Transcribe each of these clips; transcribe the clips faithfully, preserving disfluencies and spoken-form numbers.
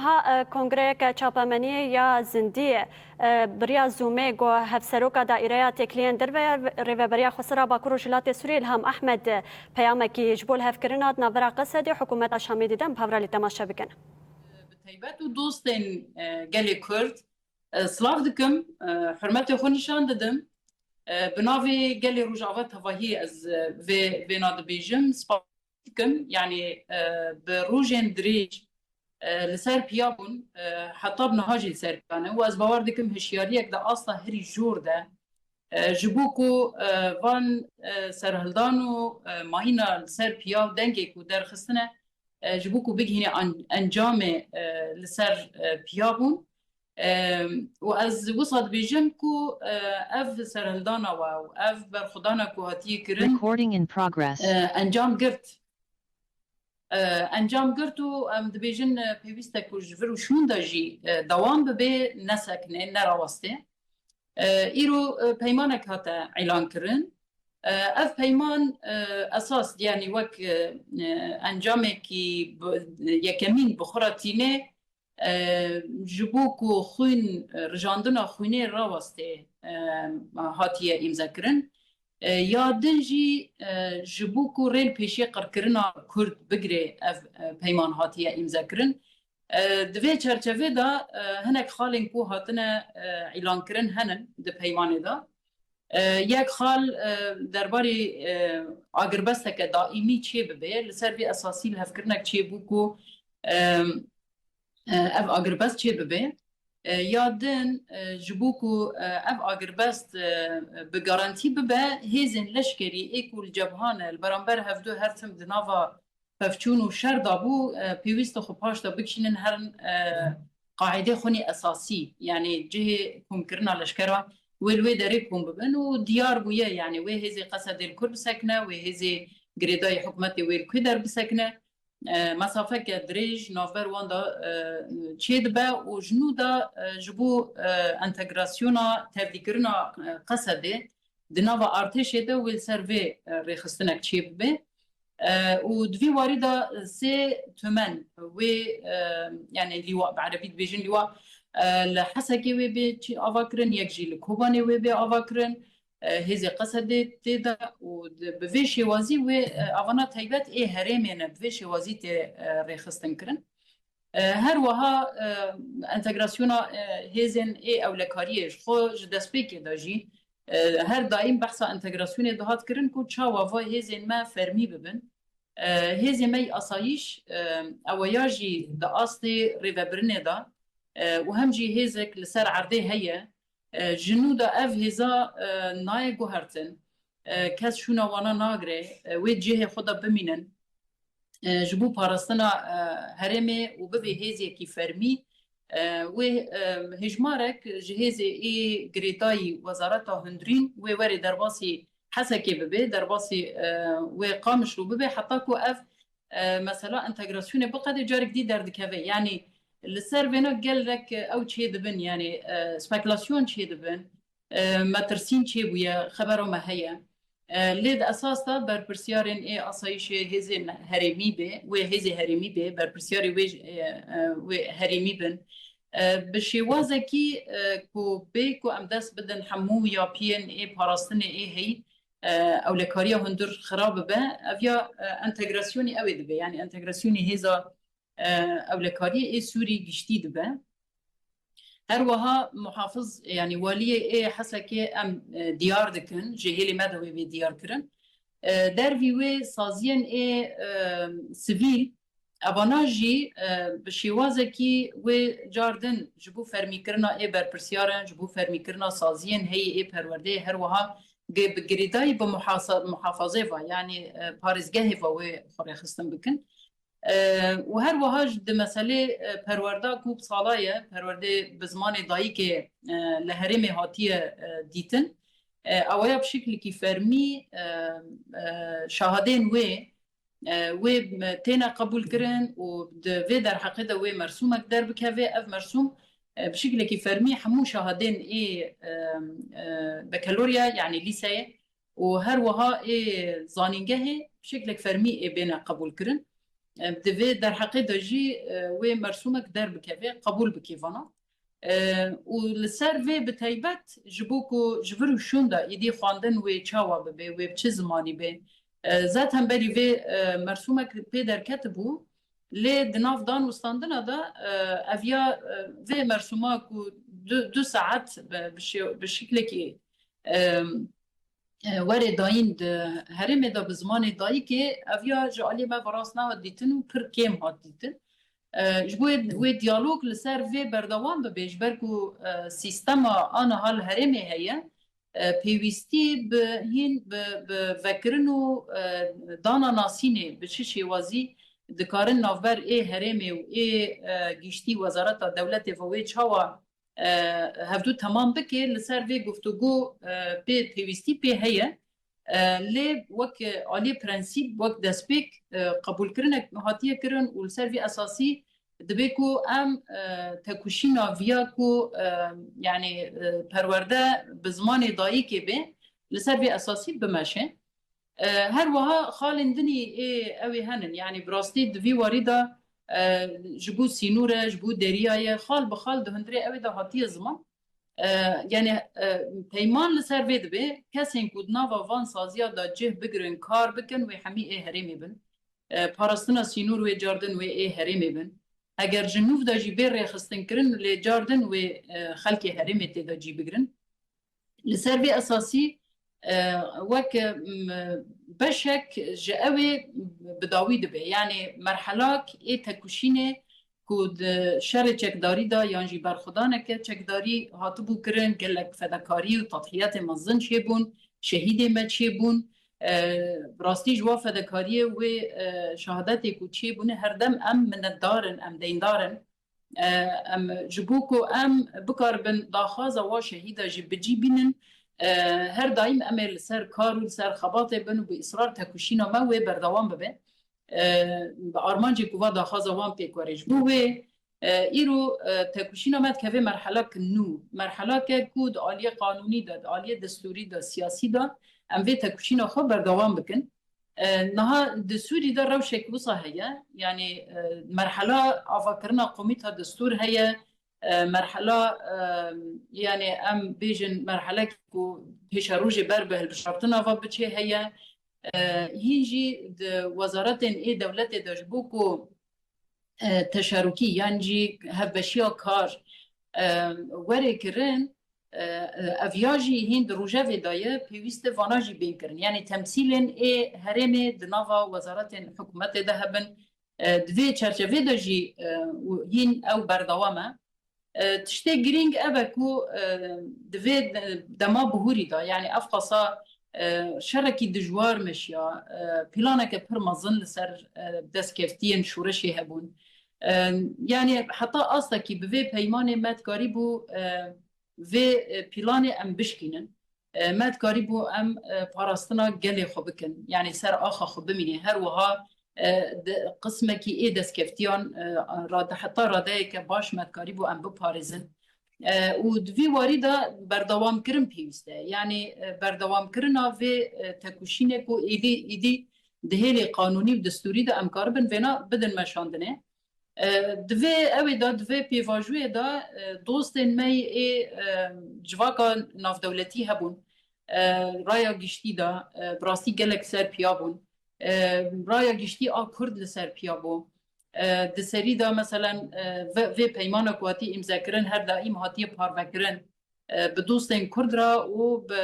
Ha, e, kongreyeke çapemeniyê ya zindiyê, e, bi riya Zoomê ku hevseroka Daîreya Têkiliyên Derve ya Rêveberiya Xwesera Bakur û Rojhilatê Sûriyê Îlham Ehmed, e, peyamekî ji bo lihevkirina di navbera Qesedê û hikûmeta Şamê dîtin, bi hev re lê temaşe bikin. Bi taybet û dostên, e, gelê Kurd, e, silav dikim, e, hurmetê xwe nîşan didim. E, bi navê gelê Rojava tevahî ez, e, vê, vêna dibêjim. Spas dikim, yanî, e, bi rojên dirêj, e, li ser piya bûn, e, heta bi niha jî li ser piya ne. Û ez bawer dikim hişyariyek di asta herî jor de, e, ji bo ku, e, van, e, serhildan û, e, mayîna li ser piya û dengê ku derxistine, e, ji bo ku bigihîne an-, encamê, e, li ser, e, piya bûn. E, û ez wisa dibêjim ku, e, ev serhildana we û ev berxwedana ku hatiye kirin, Recording in progress. E, encam girt. E, encam girt û em dibêjin, e, pêwîst e ku ji vir û şûn de jî, e, dewam bibe, nesekine, neraweste. E, îro, e, peymanek hate îlan kirin. E, ev peyman, e, esas, yanî wek, e, e, encamekî bi, yekemîn bi xwe re tîne, e, ji bo ku xwîn, e, rijandina xwînê rawestê, e, hatiye îmzekirin. E, ya din jî, e, ji bo ku rê li pêşiyê qirkirina Kurd bigire ev, e, peyman hatiye îmzekirin. E, di vê çerçevê de, e, hinek xalên ku hatine, e, îlankirin henin di peymanê de. E, yek xal, e, derbarê, e, agirbesteke daîmî çê bibe, li ser vê esasî lihevkirinek çêbû ku, e, e, ev agirbest çê bibe. E, ya din, e, ji bo ku, e, ev agirbest, e, bi garantî bibe, hêzên leşkerî ê ku li cebhan e, li beramber hevdu her tim di nava pevçûn û şer dabû, e, pêwîst e xwe paş de bikişînin, herin, e, qaîdê xwinî esasî, yanî cihê komkirina leşkera wê li wê derê kom bibin û diyar bûye, yanî wê hêzê Qesedê li kur bisekine, wê hêzê girêdayî hikûmetê wê li ku der bisekine. E, mesafeke dirêj navber wan de, e, çê dibe û ji nû de, e, ji bo, e, entegrasyona, tevlîkirina, e, Qesedê di nava artêşê de wê li ser vê, e, rêxistinek çê bibe. E, û di vî warî de sê tumen wê, e, yanî lîwa, bi erebî dibêjin lîwa, e, li Hesekê wê bê çi ava kirin, yek jî li Kobanê wê bê ava kirin. E, hêzê Qesedê tê de û di, bi vê şêwazî wê, e, avana taybet ê herêmê ne, bi vê şêwazî tê, e, rêxistin kirin. E, her wiha, e, entegrasyona, e, hêzên ê ewlekariyê ji xwe ji destpêkê de jî, e, her daîm behsa entegrasyonê dihat kirin ku çawa va hêzên me fermî bibin. E, hêzê me yî asayîş, e, ew ya jî di astê rêvebirinê de, e, û hem jî hêzek li ser erdê heye, e, ji nû de ev hêza, e, nayê guhertin. E, kes şûna wana nagire, e, wê cihê xwe de bimînin. E, ji bo parastina, e, herêmê û bibê hêziyekî fermî, e, wê, e, hêjmarek ji hêzê ê girêdayî Wezareta Hundirîn wê werê derbasî Hesekê bibe, derbasî, e, wê Qamişlo bibe, heta ku ev, e, mesela entegrasyonê biqede carek dî derdikeve. Yanî li ser vêna gelek ew çê dibin, yanî, e, spekulasyon çê dibin, e, metirsîn çêbûye, xebera me heye. E, lê di esas de berpirsiyarên ê asayîşê hêzên herêmî bê, wê hêzê herêmî bê, berpirsiyarê wê, e, e, wê herêmî bin. E, bi şêwazekî, e, ku bê ku em dest bidin hemû yapiyên ê parastinê ê heyî, e, ewlekariya hundir xira bibe, ev ya, e, entegrasyonî ew ê dibe, yanî entegrasyonî hêza, e, ewlekariyê ê Sûrî giştî dibe. Her wiha muhafiz, yanî waliyê ê Hesekê em, e, diyar dikin, ji hêlê me de wê bê diyar kirin. E, dervî wê saziyên ê, e, sivîl, evana jî, e, bi şêwazekî wê car din ji bo fermîkirina ê berpirsiyaran, ji bo fermîkirina saziyên heyî ê perwerdeyê her wiha gi-, bi girêdayî bi muhasa-, muhafazê ve, yanî, e, parêzgehê ve wê xwe rêxistin bikin. E, û her wiha jî di meselê, e, perwerda ku bi sala ye, perwerdê bi zimanê dayikê, e, li herêmê hatiye, e, dîtin. E, ew ya bi şiklekî fermî, e, e, şahadên wê, e, wê têne qebûlkirin û di vê derheqê de wê mersûmek derbikeve. Ev mersûm, e, bi şiklekî fermî hemû şahadên ê, e, e, bekelorya, yanî lîseyê, û her wiha ê zanîngehê bi şeklek fermî ê bêne qebûlkirin. E, di vê derheqê de jî, e, wê mersûmek derbikeve, qebûl bike vana. E, û li ser vê bi taybet ji bo ku ji vir û şûn de êdî xwendin wê çawa bibe, wê bi çi zimanî be. E, zaten berî vê, e, mersûmek pê derketibû, lê di nav dan û standina de, e, ev ya, e, vê mersûma ku du, du saet bi, bi şê-, bi şiklekî, e, e, were dayîn di herêmê de bi zimanê dayikê, ev ya ji aliyê me ve rast nehat dîtin û pir kêm hat dîtin. E, ji bo wê diyalog li ser vê berdewam bibe, ji ber ku, e, sîstema aniha li herêmê heye, e, pêwîstî bi hîn bi, bi vekirin û, e, dana nasînê bi çi şêwazî dikarin navber ê herêmê û ê, e, giştî wezareta dewletê ve wê çawa e, hevdû temam bike, li ser vê guftûgû, e, pê pêwîstî pê heye. E, lê wek, e, aliyê prensîp, wek destpêk, e, qebûlkirinek hatiye kirin û li ser vî esasî dibe ku em, e, tekuşîna viya ku, e, yanî, e, perwerde bi zimanê dayikê be, li ser vî esasî bimeşe. E, her wiha xalên din î ê ew ê henin. Yanî bi rastî di vî warî de, e, ji bo sînor e, ji bo deriya ye, xal bi xal di hundirê ew ê de hatiye ziman. E, yanî, e, peyman li ser vê dibe, kesên ku di nava van saziya de cih bigirin, kar bikin, wê hemî ê herêmê bin. E, parastina sînor wê car din wê ê herêmê bin. Eger ji nûv de jî bê rêxistinkirin, lê car din wê, e, xelkê herêmê tê de cî bigirin. Li ser vê esasî, e, wek, m, beşek ji ew ê bi dawî dibe. Yanî merhelak ê tekuşînê ku di şerê çekdarî de yan jî berxwedaneke çekdarî hatibû kirin, gelek fedekarî û tedhiyatê mezin çêbûn, şehîdê me çêbûn. E, bi rastî ji wan fedekariyê wê, e, şehadetê ku çêbûne her dem em minnetdar in, em deyndar in. E, em ji bo ku em bikaribin daxwaza wa şehîda jî bi cî bînin, e, her daîm em ê li ser kar û li ser xebatê bin û bi israr tekuşîna me wê berdewam bibe. E, bi armancê ku va daxwaza wan pêk were. Ji bo wê, e, îro, e, tekuşîna me dikeve merhelek nû. Merhelake ku di aliyê qanûnî de, di aliyê destûrî de, siyasî de em vê tekuşîna xwe berdewam bikin. E, niha di Sûrî de rewşek wisa heye. Yanî, e, merhela avakirina komîta destûr heye. E, merhela, e, yanî em bêjin merhelek ku pêşerojê ber bi hilbijartina va biçê heye. E, hîn jî di wezaretên ê dewletê de ji bo ku, e, teşerûkî yan jî hevbeşiya kar, e, were kirin, e, e, ev ya jî hîn di rojevê de ye, pêwîst e vana jî bên kirin. Yanî temsîlên ê herêmê di nava wezaretên hikûmetê de hebin, e, di vê çerçevê de jî, e, û hîn ew berdewam e. E, tiştê girîng ev e ku, e, di vê de-, dema bihûrî de, yanî ev qasa, e, şerekî dijwar meşiya, e, planeke pir mezin li ser, e, destkeftiyên şoreşê hebûn. E, yanî heta astekî bi vê peymanê me dikarîbû, e, vê, e, planê em bişkînin. E, me dikarîbû em, e, parastina gelê xwe bikin. Yanî ser axa xwe bimînê. Her wiha, e, di qismekî ê destkeftiyan, e, rade-, heta radeyeke baş me dikarîbû em biparêzin. E, û di vî warî de berdewamkirin pêwîst e. Yanî, e, berdewamkirina vê, e, tekuşînê ku êdî, êdî di hêlê qanûnî û destûrî de em karibin vêna bidin meşandinê. E, di vê ewê de, di vê pêvajoyê de, e, dostên me yê ê, e, civaka navdewletî hebûn. E, raya giştî de, e, bi rastî gelek ser piya bûn. E, raya giştî a Kurd li ser piya bû. E, di serî de, meselen, e, ve-, vê peymana ku hatî îmzekirin her daîm hatiye parvekirin. E, bi dostên Kurd re û bi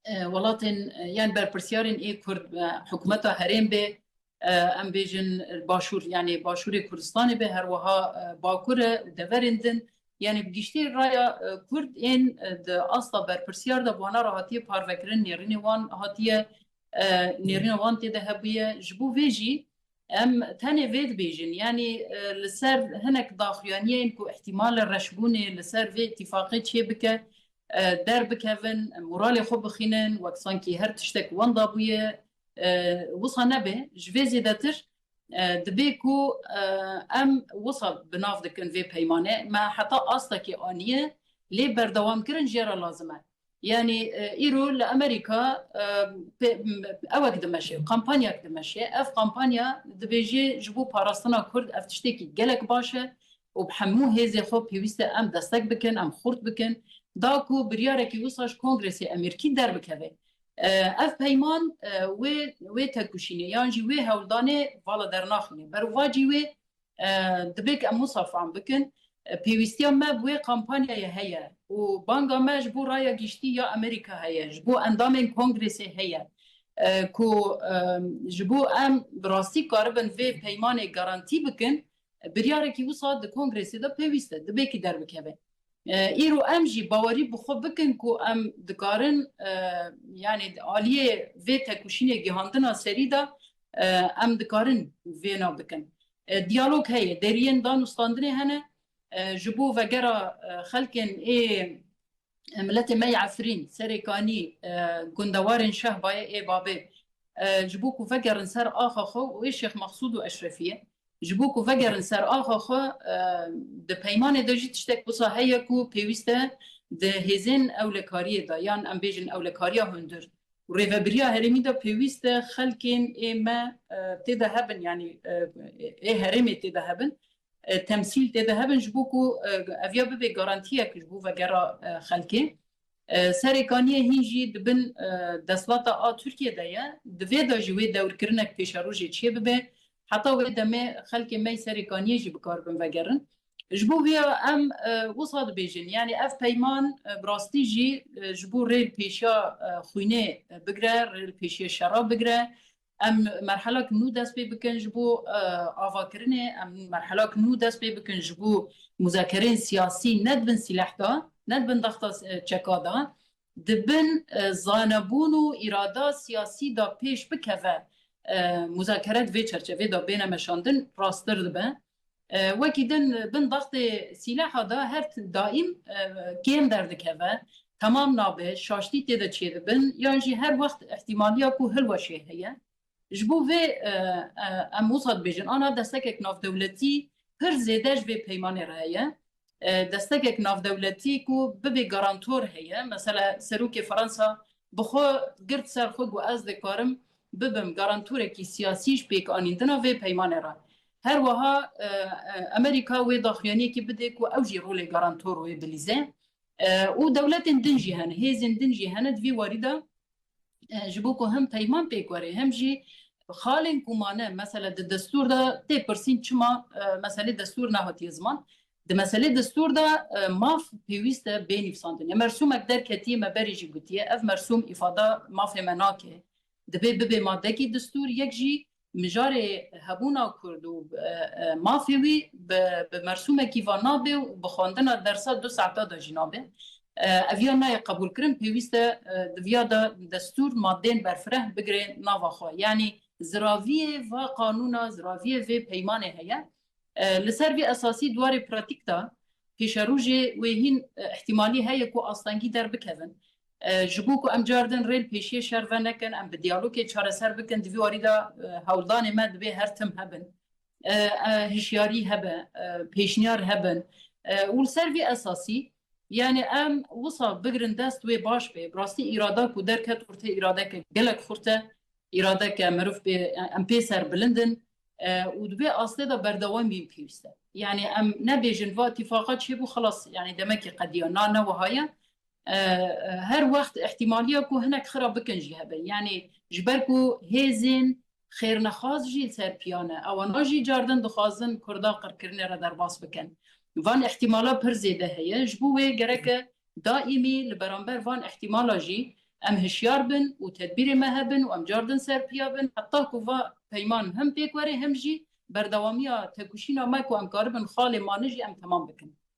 e, welatên, e, yan berpirsiyarên ê Kurd, e, hikûmeta herêm bê, e, em bêjin Başûr, yanî Başûrê Kurdistanê bê, her wiha, e, Bakur e û deverên din. Yanî bi giştî raya, e, Kurd ên, e, di asta berpirsiyar de bi wana re hatiye parvekirin, nêrînê wan hatiye, e, nêrîna wan tê de hebûye. Ji bo vê jî em tenê vê dibêjin, yanî, e, li ser hinek daxuyaniyên ku îhtîmal e reşbûnê li ser vê îtîfaqê çêbike, e, derbikevin, moralê xwe bixînin, wek sankî her tiştek wenda bûye, e, wisa nebe. Ji vê zêdetir, e, dibê ku, e, em wisa bi nav dikin vê peymanê. Me heta astekê aniye, lê berdewamkirin jê re lazim e. Yanî, e, îro li Amerîka, e, pe-, m-, ewek dimeşe, kampanyek dimeşe. Ev kampanya dibêje ji bo parastina Kurd ev tiştekî gelek baş e û bi hemû hêzê xwe pêwîst e em destek bikin, em xurt bikin, da ku biryarekî wisa ji Kongresê Amerîkî derbikeve. E, ev peyman, e, wê, wê têkoşînê yan jî wê hewldanê vala dernaxîne. Bervacî wê, e, dibê ku em wisa fam bikin, e, pêwîstiya me bi wê kampanyayê heye û banga me ji bo raya giştî ya Amerîka heye, ji bo endamên Kongresê heye, e, ku, e, ji bo em bi rastî karibin vê peymanê garantî bikin, biryarekî wisa di Kongresê de pêwîst e, dibê ku derbikeve. E, îro em jî bawerî bi xwe bikin ku em dikarin, e, yanî aliyê vê têkoşînê gihandina serî de, e, em dikarin vêna bikin. E, diyalog heye, deriyên danûstandinê hene, e, ji bo vegera, e, xelkên ê, e, miletê me yê Efrîn, Serê Kanî, e, gundewarên Şehbayê ê Babê, e, ji bo ku vegerin ser axa xwe û ê Şêx Mexsûd û Eşrefiyê, ji bo ku vegerin ser axa xwe, e, di peymanê de jî tiştek wisa heye ku pêwîst e di hêzên ewlekariyê de, yan em bêjin ewlekariya hundir û rêvebiriya herêmî de pêwîst e xelkên ê me, e, tê de hebin, yanî, e, ê herêmê tê de hebin, e, temsîl tê de hebin, ji bo ku, e, ev ya bibe garantiyek ji bo vegera, e, xelkê. E, Serê Kaniyê hîn jî di bin, e, desthilata a Tirkiyê de ye. Divê de jî wê dewrkirinek pêşerojê çêbibe. Heta wê demê xelkê me yê Serê Kaniyê jî bikaribin vegerin. Ji bo vê ya em, e, wisa dibêjin. Yanî ev peyman, e, bi rastî jî, e, ji bo rê li pêşiya, e, xwînê, e, bigire, rê li pêşiya şera bigire. Em merhelak nû dest pê bikin ji bo, e, avakirinê, em merhelak nû dest pê bikin ji bo muzakerên siyasî, ne di bin sîleh de, ne di bin daxta, e, çeka de, di bin, e, zanebûn û îrada siyasî de pêş bikeve, e, muzakere di vê çerçevê de bêne meşandin, rasttir dibe. E, wekî din bin daxtê sîleha de her t-, daîm, e, kêm derdikeve, temam nabe, şaştî tê de çêdibin, yan jî her wext îhtîmaliya ku hilweşê heye. Ji bo vê, e, e, em wisa dibêjin, ana destekek navdewletî pir zêde ji vê peymanê re heye. E, destekek navdewletî ku bibê garantor heye. Mesela Serokê Fransa bi xwe girt ser xwe got, ez dikarim bibim garantorekî siyasî ji pêkanîndina vê peymanê re. Her wiha, e, e, Amerîka wê daxuyaniyekî bide ku ew jî rolê garantor wê bilîze. E, û dewletên din jî hene, hêzên din jî hene di vî warî de, e, ji bo ku hem peyman pêk were, hem jî xalên ku mane, mesela di destûr de tê pirsîn çima, e, meselê destûr nehatiye ziman. Di meselê destûr de, e, maf pêwîst e bê nivîsandinê. Mersûmek derketiye, me berê jî gotiye, ev mersûm îfada mafê me nake. Divê bibe madekî destûr, yek jî mijarê hebûna Kurd û, e, e, mafê wî bi, bi mersûmekî va nabe û bi xwendina dersa du saeta de jî nabe. E, ev ya nayê qebûlkirin, pêwîst e, e, di viya de destûr madeyên berfireh bigire nava xwe. Yanî ziraviyê va qanûna, ziraviyê vê peymanê heye. E, li ser vî esasî di warê pratîk de pêşerojê wê hîn, e, îhtîmalî heye ku astengî derbikevin. E, ji bo ku em cardin rê li pêşiyê şer venekin, em bi diyalogê çareser bikin, di vî warî de, e, hewldanê me divê her tim hebin. E, e, hişyarî hebe, e, pêşniyar hebin. E, û li ser vî esasî, yanî em wisa bigrin dest wê baş bê. Bi rastî îrada ku derket ortê îradeke gelek xurt e, îradeke meriv pê, em pê serbilind in, e, û di vê astê de berdewamî pêwîst e. Yanî em nebêjin va îtîfaqa çêbû, xelas, yanî demekî qediya. Na, ne wiha ye. E, e, her wext îhtîmaliya ku hinek xira bikin jî hebe. Yanî ji ber ku hêzên xêrnexwaz jî li ser piya ne. Ewana jî cardin dixwazin Kurda qirkirinê re derbas bikin. Van îhtîmala pir zêde heye. Ji bo wê gereke daîmî li beramber van îhtîmala jî em hişyar bin û tedbîrê me hebin û em cardin ser piya bin, heta ku va peyman hem pêk were hem jî berdewamiya tekoşîna me ku em karibin xalê mane jî em temam bikin.